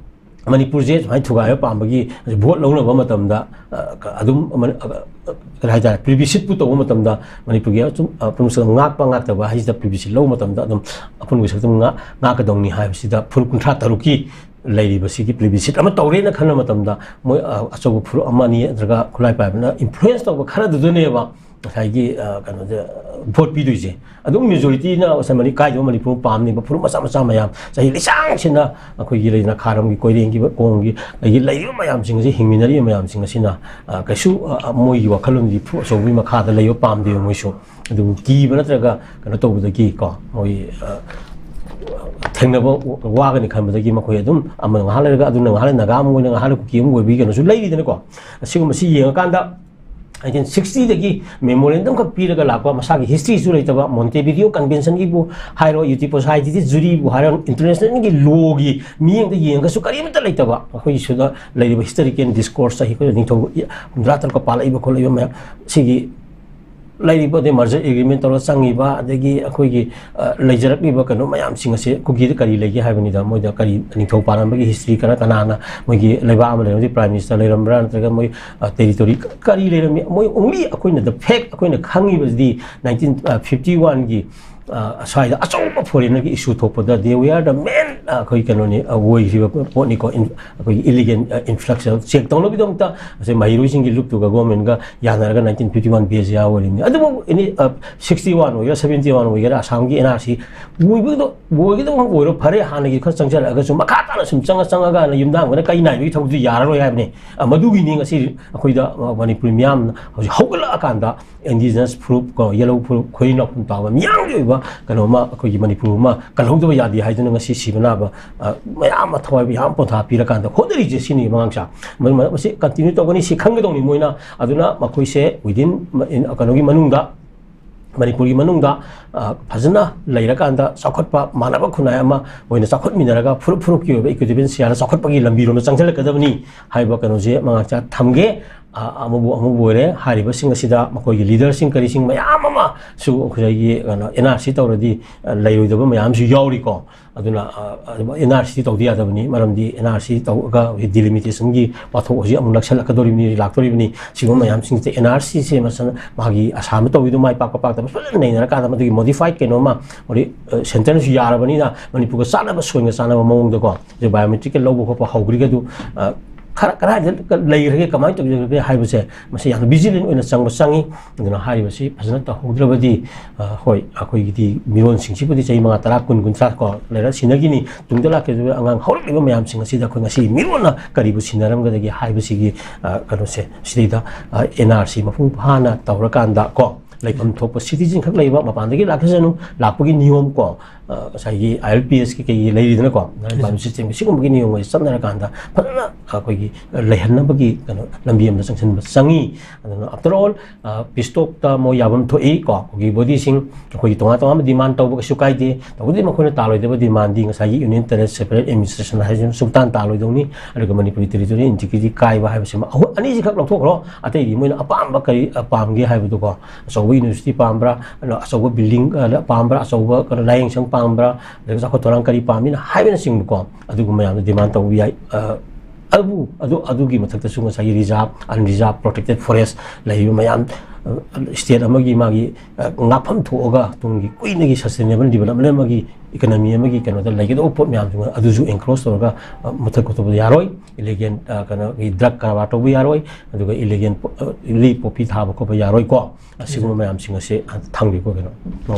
ꯃꯅꯤꯄꯨꯔꯁꯦ ꯁꯨꯃꯥꯏꯅ ꯊꯨꯒꯥꯏꯕ ꯄꯥꯝꯕꯒꯤ ꯚꯣꯠ ꯂꯧꯅꯕ ꯃꯇꯝꯗ, ꯑ, ꯑꯗꯨꯝ, ꯑ, ꯀꯔꯤ ꯍꯥꯏꯇꯥꯔꯦ, ꯄ꯭ꯂꯤꯕꯤꯁꯤꯠꯄꯨ ꯇꯧꯕ ꯃꯇꯝꯗ ꯃꯅꯤꯄꯨꯔꯒꯤ ꯑꯆꯨꯝ-, ꯑ, ꯄꯨꯝꯅꯃꯛꯁꯦ ꯉꯥꯛꯄ ꯉꯥꯛꯇꯕ ꯍꯥꯏꯁꯤꯗ ꯄ꯭ꯂꯤꯕꯤꯁꯤꯠ ꯂꯧꯕ ꯃꯇꯝꯗ ꯑꯗꯨꯝ ꯑꯄꯨꯟꯕ ꯁꯛꯇꯝ ꯉꯥꯛ-, ꯉꯥꯛꯀꯗꯧꯅꯤ ꯍꯥꯏꯕꯁꯤꯗ ꯐꯨꯔꯨꯞ ꯀꯨꯟꯊ꯭ꯔꯥ ꯇꯔꯨꯛꯀꯤ ꯂꯩꯔꯤꯕꯁꯤꯒꯤ ꯄ꯭ꯂꯤꯕꯤꯁꯤꯠ ꯑꯃ ꯇꯧꯔꯦꯅ ꯈꯟꯕ ꯃꯇꯝꯗ ꯃꯣꯏ, ꯑ, ꯑꯆꯧꯕ ꯐꯨꯔꯨꯞ ꯑꯃ ꯑꯅꯤ ꯅꯠꯇ꯭ꯔꯒ ꯈꯨꯠꯂꯥꯏ ꯄꯥꯏꯕꯅ ꯏꯟꯐ꯭ꯂꯨꯌꯦꯟꯁ ꯇꯧꯕ ꯈꯔꯗꯨꯗꯅꯦꯕ ꯉꯁꯥꯏꯒꯤ, ꯑ, ꯀꯩꯅꯣꯁꯦ, ꯚꯣꯠ ꯄꯤꯗꯣꯏꯁꯦ꯫ ꯑꯗꯨꯝ ꯃꯦꯖꯣꯔꯤꯇꯤꯅ ꯉꯁꯥꯏ ꯃꯅꯤ-, ꯀꯥꯏꯗꯕ ꯃꯅꯤꯄꯨꯔ ꯄꯥꯝꯅꯤꯕ ꯐꯨꯔꯨꯞ ꯃꯆꯥ ꯃꯆꯥ ꯃꯌꯥꯝ, ꯆꯍꯤ ꯂꯤꯁꯥꯡꯁꯤꯟꯅ ꯑꯩꯈꯣꯏꯒꯤ ꯂꯩꯅ ꯈꯥꯔꯝꯒꯤ ꯀꯣꯏꯔꯦꯡꯒꯤ ꯀꯣꯡꯒꯤ ꯑꯩꯒꯤ ꯂꯩꯔꯤꯕ ꯃꯌꯥꯝꯁꯤꯡ ꯑꯁꯤ, ꯍꯤꯡꯃꯤꯟꯅꯔꯤꯕ ꯃꯌꯥꯝꯁꯤꯡ ꯑꯁꯤꯅ, ꯑ, ꯀꯩꯁꯨ, ꯑ, ꯑ, ꯃꯣꯏꯒꯤ ꯋꯥꯈꯜꯂꯣꯟꯗꯤ ꯐꯨꯔꯨꯞ ꯑꯆꯧꯕꯒꯤ ꯃꯈꯥꯗ ꯂꯩꯕ ꯄꯥꯝꯗꯦꯕ ꯃꯣꯏꯁꯨ꯫ ꯑꯗꯨꯕꯨ ꯀꯤꯕ ꯅꯠꯇ꯭ꯔꯒ ꯀꯩꯅꯣ ꯇꯧꯕꯗꯒꯤ ꯀꯣ, ꯃꯣꯏ, ꯑ, ꯊꯦꯡꯅꯕ ꯋꯥꯒꯅꯤ ꯈꯟꯕꯗꯒꯤ ꯃꯈꯣꯏ ꯑꯗꯨꯝ ꯑꯃ ꯉꯥꯏꯍꯥꯛ ꯂꯩꯔꯒ ꯑꯗꯨꯅ ꯉꯥꯏꯍꯥꯛ ꯂꯩꯔꯒ ꯅꯥꯒꯥ ꯑꯃ ꯑꯣꯏꯅ, ꯉꯥꯏꯍꯥꯛ ꯂꯩꯔꯒ ꯀꯨꯀꯤ ꯑꯃ ꯑꯣꯏꯕꯒꯤ ꯀꯩꯅꯣꯁꯨ ꯂꯩꯔꯤꯗꯅꯀꯣ꯫ ꯑꯁꯤꯒꯨꯝꯕꯁꯤ ꯌꯦꯡꯉꯀꯥꯟꯗ nineteen sixty ꯗꯒꯤ memorandum ꯈꯛ ꯄꯤꯔꯒ ꯂꯥꯛꯄ, ꯃꯁꯥꯒꯤ history ꯁꯨ ꯂꯩꯇꯕ, ꯃꯣꯟꯇꯦꯚꯤꯗꯤꯑꯣ ꯀꯟꯚꯦꯟꯁꯟꯒꯤꯕꯨ ꯍꯥꯏꯔꯣ, ꯌꯨꯇꯤꯄꯣꯁꯥꯏꯇꯤꯗꯤ ꯖꯨꯔꯤꯕꯨ ꯍꯥꯏꯔꯣ, international ꯒꯤ law ꯒꯤ ꯃꯤꯠꯌꯦꯡꯗ ꯌꯦꯡꯉꯒꯁꯨ ꯀꯔꯤꯃꯠꯇ ꯂꯩꯇꯕ, ꯑꯩꯈꯣꯏꯒꯤ ꯁꯤꯗ ꯂꯩꯔꯤꯕ historical discourse, ꯑꯩꯈꯣꯏ ꯅꯤꯡꯊꯧ ꯍꯨꯝꯗ꯭ꯔꯥ ꯇꯔꯨꯛꯀ ꯄꯥꯜꯂꯛꯏꯕ ꯈꯣꯠꯂꯛꯏꯕ ꯃꯌꯥꯝ ꯁꯤꯒꯤ ꯂꯩꯔꯤꯕ, ꯑꯗꯩ merger agreement ꯇꯧꯔꯒ ꯆꯪꯉꯤꯕ, ꯑꯗꯒꯤ ꯑꯩꯈꯣꯏꯒꯤ, ꯑ, ꯂꯩꯖꯔꯛꯂꯤꯕ ꯀꯩꯅꯣ ꯃꯌꯥꯝꯁꯤꯡ ꯑꯁꯦ ꯀꯨꯀꯤꯗ ꯀꯔꯤ ꯂꯩꯒꯦ ꯍꯥꯏꯕꯅꯤꯗ꯫ ꯃꯣꯏꯗ ꯀꯔꯤ ꯅꯤꯡꯊꯧ ꯄꯥꯜꯂꯝꯕꯒꯤ history, ꯀꯅꯥ, ꯀꯅꯥꯅ ꯃꯣꯏꯒꯤ ꯂꯩꯕꯥꯛ ꯑꯃ ꯂꯩꯔꯝꯃꯗꯤ prime minister ꯂꯩꯔꯝꯕ꯭ꯔꯥ, ꯅꯠꯇ꯭ꯔꯒ ꯃꯣꯏ, ꯑ, territory ꯀꯔꯤ ꯂꯩꯔꯝꯃꯤ? ꯃꯣꯏ only ꯑꯩꯈꯣꯏꯅ, the fact ꯑꯩꯈꯣꯏꯅ ꯈꯪꯉꯤꯕꯁꯤꯗꯤ nineteen fifty one ꯒꯤ, ꯑ, ꯁ꯭ꯋꯥꯏꯗ ꯑꯆꯧꯕ foreigner ꯒꯤ issue ꯊꯣꯛꯄꯗ they were the main, ꯑ, ꯑꯩꯈꯣꯏ ꯀꯩꯅꯣꯅꯤ, ꯑ, ꯑꯣꯏꯈꯤꯕ ꯄꯣꯠꯅꯤꯀꯣ꯫ ꯏꯟ-, ꯑꯩꯈꯣꯏꯒꯤ illegal, ꯑ, influx check ꯇꯧꯅꯕꯒꯤꯗꯃꯛꯇ ꯉꯁꯥꯏ ꯃꯍꯩꯔꯣꯏꯁꯤꯡꯒꯤ ꯂꯨꯞꯇꯨꯒ government ꯒ ꯌꯥꯅꯔꯒ nineteen fifty one ꯕꯦꯖꯤꯌꯥ ꯑꯣꯏꯔꯤꯕꯅꯤ꯫ ꯑꯗꯨꯕꯨ ꯑꯦꯅꯤ, ꯑ, sixty one ꯑꯣꯏꯒꯦꯔꯥ, seventy one ꯑꯣꯏꯒꯦꯔꯥ, ꯑꯁꯥꯝꯒꯤ ꯑꯦꯟ ꯑꯥꯔ ꯁꯤ ꯑꯣꯏꯕꯗꯣ, ꯑꯣꯏꯒꯗꯕ ꯑꯣꯏꯔꯣ, ꯐꯔꯦ, ꯍꯥꯟꯅꯒꯤ ꯈꯔ ꯆꯪꯁꯤꯜꯂꯛꯑꯒꯁꯨ ꯃꯈꯥ ꯇꯥꯅ ꯁꯨꯝ ꯆꯪꯉ ꯆꯪꯉꯒ ꯌꯨꯝꯗ ꯍꯥꯟꯅ ꯀꯩ ꯅꯥꯏꯕꯒꯤ ꯊꯕꯛꯇꯨ ꯌꯥꯔꯔꯣꯏ ꯍꯥꯏꯕꯅꯤ꯫ ꯑ, ꯃꯗꯨꯒꯤꯅꯤ ꯉꯁꯤ ꯑꯩꯈꯣꯏꯗ, ꯑ, ꯃꯅꯤꯄꯨꯔꯤ ꯃꯤꯌꯥꯝꯅ ꯍꯧꯖꯤꯛ ꯍꯧꯒꯠꯂꯛꯑꯀꯥꯟꯗ indigenous ꯐꯨꯔꯨꯞ ꯀꯣ, ꯌꯦꯜꯍꯧ ꯐꯨꯔꯨꯞ, ꯈꯣꯏꯔꯤ ꯅꯥꯎꯈꯨꯟ ꯄꯥꯕ ꯃꯤꯌꯥꯝꯒꯤ ꯑꯣꯏꯕ ꯀꯩꯅꯣꯝꯃ, ꯑꯩꯈꯣꯏꯒꯤ ꯃꯅꯤꯄꯨꯔ ꯑꯃ ꯀꯜꯍꯧꯗꯕ ꯌꯥꯗꯦ ꯍꯥꯏꯗꯨꯅ ꯉꯁꯤ ꯁꯤꯕ ꯅꯥꯕ, ꯑ, ꯃꯌꯥꯝ ꯑꯃ ꯊꯋꯥꯏ ꯌꯥꯝ ꯄꯣꯟꯊꯥ ꯄꯤꯔꯀꯥꯟꯗ ꯍꯣꯠꯅꯔꯤꯁꯦ ꯁꯤꯅꯤ ꯃꯉꯥꯡꯁꯥ꯫ ꯃ-, ꯃ-, ꯃꯁꯤ continue ꯇꯧꯒꯅꯤ, ꯁꯤ ꯈꯪꯒꯗꯧꯅꯤ ꯃꯣꯏꯅ꯫ ꯑꯗꯨꯅ ꯃꯈꯣꯏꯁꯦ within ꯃ-, in-, ꯀꯩꯅꯣꯒꯤ ꯃꯅꯨꯡꯗ, ꯃꯅꯤꯄꯨꯔꯒꯤ ꯃꯅꯨꯡꯗ, ꯑ, ꯐꯖꯅ ꯂꯩꯔꯀꯥꯟꯗ ꯆꯥꯎꯈꯠꯄ ꯃꯥꯟꯅꯕ ꯈꯨꯟꯅꯥꯏ ꯑꯃ ꯑꯣꯏꯅ ꯆꯥꯎꯈꯠꯃꯤꯟꯅꯔꯒ ꯐꯨꯔꯨꯞ ꯐꯨꯔꯨꯞꯀꯤ ꯑꯣꯏꯕ equitable ꯁꯤꯌꯥꯗ ꯆꯥꯎꯈꯠꯄꯒꯤ ꯂꯝꯕꯤꯔꯣꯝꯗ ꯆꯪꯁꯤꯜꯂꯛꯀꯗꯕꯅꯤ ꯍꯥꯏꯕ ꯀꯩꯅꯣꯁꯦ ꯃꯉꯥꯡꯁꯥ ꯊꯝꯒꯦ꯫ ꯑ, ꯑꯃꯕꯨ ꯑꯃꯕꯨ ꯑꯣꯏꯔꯦ, ꯍꯥꯏꯔꯤꯕꯁꯤꯡ ꯑꯁꯤꯗ ꯃꯈꯣꯏꯒꯤ leader ꯁꯤꯡ ꯀꯔꯤꯁꯤꯡ ꯃꯌꯥꯝ ꯑꯃꯁꯨ ꯑꯩꯈꯣꯏꯒꯤ ꯀꯩꯅꯣ ꯑꯦꯟ ꯑꯥꯔ ꯁꯤ ꯇꯧꯔꯗꯤ, ꯑ, ꯂꯩꯔꯣꯏꯗꯕ ꯃꯌꯥꯝꯁꯨ ꯌꯥꯎꯔꯤꯀꯣ꯫ ꯑꯗꯨꯅ ꯑꯦꯟ ꯑꯥꯔ ꯁꯤ ꯇꯧꯗ ꯌꯥꯗꯕꯅꯤ꯫ ꯃꯔꯝꯗꯤ ꯑꯦꯟ ꯑꯥꯔ ꯁꯤ ꯇꯧꯔꯒ ꯍꯧꯖꯤꯛ ꯗꯤꯂꯤꯃꯤꯇꯦꯁꯟꯒꯤ ꯋꯥꯊꯣꯛ ꯍꯧꯖꯤꯛ ꯑꯃꯨꯛ ꯅꯛꯁꯜꯂꯛꯀꯗꯧꯔꯤꯕꯅꯤ, ꯂꯥꯛꯇꯧꯔꯤꯕꯅꯤ꯫ ꯁꯤꯒꯨꯝꯕ ꯃꯌꯥꯝꯁꯤꯡꯁꯦ ꯑꯦꯟ ꯑꯥꯔ ꯁꯤꯁꯦ ꯃꯁꯥꯅ ꯃꯥꯒꯤ ꯑꯁꯥꯝꯗ ꯇꯧꯔꯤꯗꯣ ꯃꯥꯏ ꯄꯥꯛꯄ ꯄꯥꯛꯇꯕ ꯐꯖꯅ ꯅꯩꯅꯔꯀꯥꯟꯗ ꯃꯗꯨꯒꯤ ꯃꯣꯗꯤꯐꯥꯏꯠ ꯀꯩꯅꯣꯝꯃ ꯍꯧꯖꯤꯛ ꯁꯦꯟꯇꯔꯅꯁꯨ ꯌꯥꯔꯕꯅꯤꯅ ꯃꯅꯤꯄꯨꯔꯒ ꯆꯥꯟꯅꯕ, ꯁꯣꯏꯅ ꯆꯥꯟꯅꯕ ꯃꯑꯣꯡꯗꯀꯣ ꯍꯧꯖꯤꯛ ꯕꯥꯏꯑꯣꯃꯦꯇ꯭ꯔꯤꯛꯀ ꯂꯧꯕ ꯈꯣꯠꯄ ꯍꯧꯈ꯭ꯔꯤꯒꯗꯨ ꯈꯔ ꯀꯗꯥꯏꯗ ꯂꯩꯈ꯭ꯔꯒꯦ, ꯀꯃꯥꯏꯅ ꯇꯧꯖꯈ꯭ꯔꯒꯦ ꯍꯥꯏꯕꯁꯦ ꯃꯁꯤ ꯌꯥꯝꯅ ꯚꯤꯖꯤꯂꯦꯟ ꯑꯣꯏꯅ ꯆꯪꯕ ꯆꯪꯉꯤ꯫ ꯑꯗꯨꯅ ꯍꯥꯏꯔꯤꯕꯁꯤ ꯐꯖꯅ ꯇꯧꯍꯧꯗ꯭ꯔꯕꯗꯤ, ꯑ, ꯍꯣꯏ, ꯑꯩꯈꯣꯏꯒꯤꯗꯤ ꯃꯤꯔꯣꯟꯁꯤꯡꯁꯤꯕꯨꯗꯤ ꯆꯍꯤ ꯃꯉꯥ, ꯇꯔꯥ, ꯀꯨꯟ, ꯀꯨꯟꯊ꯭ꯔꯥ ꯀꯣ ꯂꯩꯔ ꯁꯤꯟꯅꯈꯤꯅꯤ꯫ ꯇꯨꯡꯗ ꯂꯥꯛꯀꯗꯧꯔꯤꯕ ꯑꯉꯥꯡ ꯍꯧꯔꯛꯂꯤꯕ ꯃꯌꯥꯝꯁꯤꯡ ꯑꯁꯤꯗ ꯑꯩꯈꯣꯏ ꯉꯁꯤ ꯃꯤꯔꯣꯟꯅ ꯀꯔꯤꯕꯨ ꯁꯤꯟꯅꯔꯝꯒꯗꯒꯦ ꯍꯥꯏꯕꯁꯤꯒꯤ, ꯑ, ꯀꯩꯅꯣꯁꯦ ꯁꯤꯗꯩꯗ, ꯑ, ꯑꯦꯟ ꯑꯥꯔ ꯁꯤ ꯃꯄꯨꯡ ꯐꯥꯅ ꯇꯧꯔꯀꯥꯟꯗ ꯀꯣ ꯂꯩꯐꯝ ꯊꯣꯛꯄ ꯁꯤꯇꯤꯖꯦꯟ ꯈꯛ ꯂꯩꯕ, ꯃꯄꯥꯟꯗꯒꯤ ꯂꯥꯛꯈꯤꯁꯅꯨ, ꯂꯥꯛꯄꯒꯤ ꯅꯤꯌꯣꯝ ꯀꯣ, ꯑ, ꯉꯁꯥꯏꯒꯤ ꯑꯥꯏ ꯑꯦꯜ ꯄꯤ ꯑꯦꯁꯀꯤ ꯀꯩꯒꯤ ꯂꯩꯔꯤꯗꯅꯀꯣ, ꯅꯥꯏꯟ ꯄꯥꯟ ꯁꯤꯁꯇꯦꯝꯒꯤ ꯁꯤꯒꯨꯝꯕꯒꯤ ꯅꯤꯌꯣꯝ ꯑꯁꯤ ꯆꯠꯅꯔꯀꯥꯟꯗ ꯐꯖꯅ ꯑꯩꯈꯣꯏꯒꯤ ꯂꯩꯍꯟꯅꯕꯒꯤ ꯀꯩꯅꯣ ꯂꯝꯕꯤ ꯑꯃꯗ ꯆꯪꯁꯤꯟꯕ ꯆꯪꯉꯤ꯫ ꯑꯗꯨꯅ ꯑꯥꯐꯇꯔ ꯑꯣꯜ ꯄꯤꯁ ꯇꯣꯛꯇ ꯃꯣꯏ ꯌꯥꯐꯝ ꯊꯣꯛꯏ ꯀꯣ, ꯀꯨꯀꯤ ꯕꯣꯗꯤꯁꯤꯡ ꯑꯩꯈꯣꯏꯒꯤ ꯇꯣꯉꯥꯟ ꯇꯣꯉꯥꯟꯕ ꯗꯤꯃꯥꯟ ꯇꯧꯕ ꯀꯩꯁꯨ ꯀꯥꯏꯗꯦ꯫ ꯇꯧꯕꯗꯤ ꯃꯈꯣꯏꯅ ꯇꯥꯜꯂꯣꯏꯗꯕ ꯗꯤꯃꯥꯟꯗꯤ ꯉꯁꯥꯏꯒꯤ ꯌꯨꯅꯤꯌꯟ ꯇꯦꯔꯤꯇꯣꯔꯤ ꯁꯦꯄꯔꯦꯠ ꯑꯦꯗꯃꯤꯅꯤꯁꯇ꯭ꯔꯦꯁꯟ ꯍꯥꯏꯁꯤꯃ ꯁꯨꯡꯇꯥꯟ ꯇꯥꯜꯂꯣꯏꯗꯧꯅꯤ꯫ ꯑꯗꯨꯒ ꯃꯅꯤꯄꯨꯔꯤ ꯇꯦꯔꯤꯇꯣꯔꯤ ꯏꯟꯇꯤꯒ꯭ꯔꯤꯇꯤ ꯀꯥꯏꯕ ꯍꯥꯏꯕꯁꯤꯃ ꯑꯍꯨ-, ꯑꯅꯤꯁꯤꯈꯛ ꯂꯧꯊꯣꯛꯈ꯭ꯔꯣ, ꯑꯇꯩꯗꯤ ꯃꯣꯏꯅ ꯑꯄꯥꯝꯕ ꯀꯔꯤ, ꯑ, ꯄꯥꯝꯒꯦ ꯍꯥꯏꯕꯗꯨꯀꯣ, ꯑꯆꯧꯕ ꯌꯨꯅꯤꯚꯔꯁꯤꯇꯤ ꯄꯥꯝꯕ꯭ꯔꯥ, ꯑꯗꯣ ꯑꯆꯧꯕ ꯕꯤꯜꯗꯤꯡ, ꯑ, ꯄꯥꯝꯕ꯭ꯔꯥ, ꯑꯆꯧꯕ ꯀꯩꯅꯣ ꯂꯥꯏꯌꯦꯡꯁꯪ ꯄꯥꯝꯕ꯭ꯔꯥ, ꯑꯗꯒꯤ ꯆꯥꯎꯈꯠ ꯊꯧꯔꯥꯡ ꯀꯔꯤ ꯄꯥꯝꯃꯤꯅ ꯍꯥꯏꯕꯅꯆꯤꯡꯕꯀꯣ, ꯑꯗꯨꯒꯨꯝꯕ ꯃꯌꯥꯝꯗꯣ ꯗꯤꯃꯥꯟ ꯇꯧꯕ ꯌꯥꯏ꯫ ꯑ, ꯑꯗꯨꯕꯨ ꯑꯗꯨ, ꯑꯗꯨꯒꯤ ꯃꯊꯛꯇꯁꯨ ꯉꯁꯥꯏꯒꯤ ꯔꯤꯖꯥꯔꯚ, ꯑꯟꯔꯤꯖꯥꯔꯚ, ꯄ꯭ꯔꯣꯇꯦꯛꯇꯦꯠ ꯐꯣꯔꯦꯁ ꯂꯩꯔꯤꯕ ꯃꯌꯥꯝ, ꯑ, ꯁ꯭ꯇꯦꯠ ꯑꯃꯒꯤ ꯃꯥꯒꯤ, ꯑ, ꯉꯥꯛꯐꯝ ꯊꯣꯛꯑꯒ ꯇꯨꯡꯒꯤ ꯀꯨꯏꯅꯒꯤ ꯁꯁꯇꯦꯅꯦꯕꯜ ꯗꯤꯕꯂꯞꯃꯦꯟ ꯑꯃꯒꯤ, ꯏꯀꯣꯅꯣꯃꯤ ꯑꯃꯒꯤ ꯀꯩꯅꯣꯗ ꯂꯩꯒꯗꯧꯕ ꯄꯣꯠ ꯃꯌꯥꯝꯁꯤꯡ ꯑꯗꯨꯁꯨ ꯑꯦꯟꯀ꯭ꯔꯣꯁ ꯇꯧꯔꯒ, ꯑ, ꯃꯨꯊꯠ ꯈꯣꯠꯇꯣꯛꯄ ꯌꯥꯔꯣꯏ꯫ ꯏꯂꯤꯒꯦꯟ, ꯑ, ꯀꯩꯅꯣꯒꯤ ꯗ꯭ꯔꯒ ꯀꯔꯕꯥꯔ ꯇꯧꯕ ꯌꯥꯔꯣꯏ꯫ ꯑꯗꯨꯒ ꯏꯂꯤꯒꯦꯟ ꯄꯣ-, ꯑ, ꯏꯂꯤ ꯄꯣꯄꯤ ꯊꯥꯕ ꯈꯣꯠꯄ ꯌꯥꯔꯣꯏꯀꯣ꯫ ꯑꯁꯤꯒꯨꯝꯕ ꯃꯌꯥꯝꯁꯤꯡ ꯑꯁꯤ ꯊꯝꯕꯤꯀꯣ ꯀꯩꯅꯣ꯫